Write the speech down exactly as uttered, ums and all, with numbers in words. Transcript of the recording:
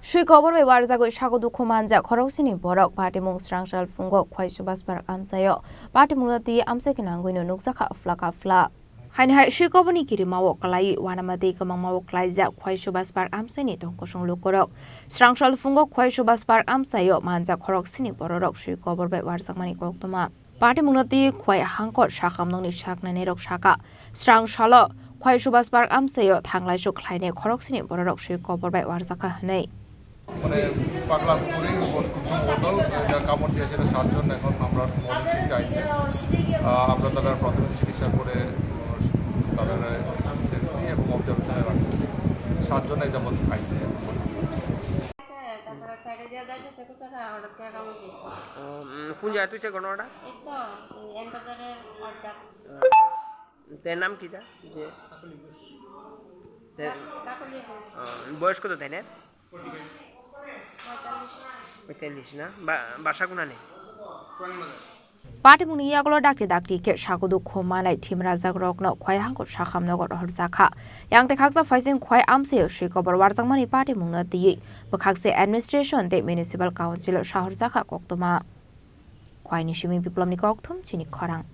Swi kobor bai warjagwi sago dukhu manjak khoroksini borok. Patimung srangsa lwphungo Khwai Subas Park amchaio patimungno twi amchai khe nangwino nukjakha phlak phlak. Haini hai swi koborni kirimao kwlaiwi uanama tei kwmangmao kwlaijak Khwai Subas Park amchaini tongkosong lukurok. Srangsa lwphungo Khwai Subas Park amchaio manjak khoroksini bororok swi kobor bai warjakmani koktwma. Patimungno twi Khwai hangkor sakhamnokni saknainairok sakha, srang salo Khwai Subas Park amchaio thanglaisuk khlainai khoroksini bororok swi kobor bai warjakha hwnwi. মানে পাগলা কুকুরে ও প্রথম বোতল, এটা কামড় দিয়েছিল সাতজন, এখন আমরা মর্নিং শিফটে আইছে। আহ, আমরা তারা প্রাথমিক চিকিৎসা করে, আহ, তারা দেখছি এবং অবজারভেশনে রাখতেছি। সাতজনে যাবত আইছে। তারপরে সাইডে দিয়ে যাইতেছে, কোথায় হঠাৎ করে কামড় দিচ্ছে? ও, উম, কোন জায়গা তুই সে ঘটনাটা? এই তো, এই এম বাজারের আড্ডা। তে নাম কিতা? যে তে, কাকলি। আহ, বয়স কত তাইলে? পঁয়তাল্লিশ। পঁয়তাল্লিশ না? বা-, বাসা কোনানে? Patimungni yagulo dakti dakti khe sago dukhu manai thimrajakrokno Khwai hangkor sakhamnogo rohorjakha. Yang tei khaksa phaising Khwai amchaio swi kobor warjakmani patimungno twiwi bwkhakse administration tei municipal council-o sahorjakha koktwma. Khwaini simi Biplomni kokthum chini khorang.